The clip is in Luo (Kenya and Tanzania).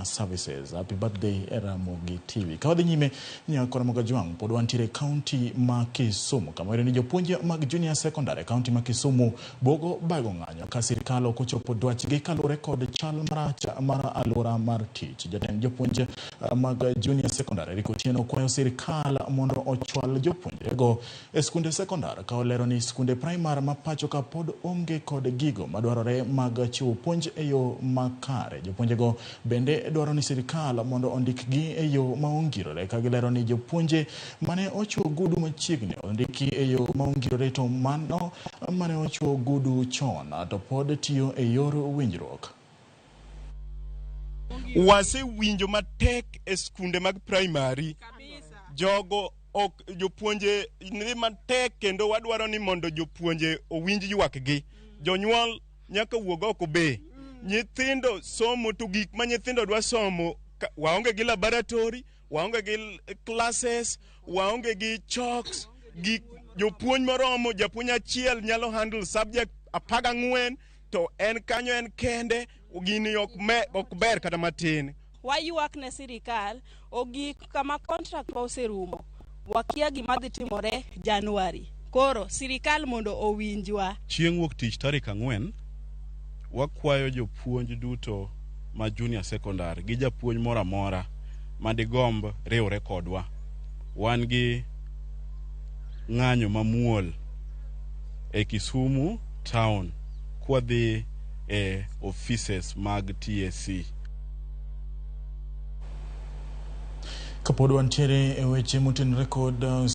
Services. Happy birthday Ramogi TV. Ka wadhi nyime nyaka Ramogi Ajwang', pod wantiere e kaunti ma Kisumu kama wayudo ni jopuonj mag junior secondary e kaunti ma Kisumu buogo bago ng'anyo ka sirkal ok ochopo dwachgi kaluwore kod chal marach mar alwora mar tich. Jatend jopuonj mag junior secondary Eric Otieno kwayo sirkal mondo ochwal jopuonjrego e skunde sekondar ka olero ni skunde primar ma pacho ka pod onge kod gigo madwarore mag chiwo puonj e yo makare. Jopuonjego bende dwaro ni sirkal mondo ondikgi e yo ma ongirore ka gilero ni jopuonje mane ochuo ogudu machiegni ondiki e yo ma ongirore to mano mane ochuo ogudu chon to pod tiyo e yor winjruok. Wasewinjo matek e skunde mag primary. Jogo ok jopuonje ni matek kendo wadwaro ni mondo jopuonje owinj ywakgi. Jonyuol nyaka wuog oko be. Nyithindo somo to gik ma nyithindo dwa somo waonge gi laboratory, waonge gi classes, waonge gi chalks, gik jopuonj moromo, japuonj achiel nyalo handle subject 14 to en kanyo en kende, gini ok ok ber kata matin. Waywak ne sirikal ogik kama contract wa oserumo, wakia gima dhi timore January. Koro sirikal mondo owinjwa. Chieng' wuok tich tarik 4, wakwayo jopuonj duto ma junior secondary gi japuonj moro amora madigomb riwre kodwa. Wan gi ng'anyo mamuol e Kisumu town kwadhi e offices mag TSC. Kapod wantiere e weche motenore kod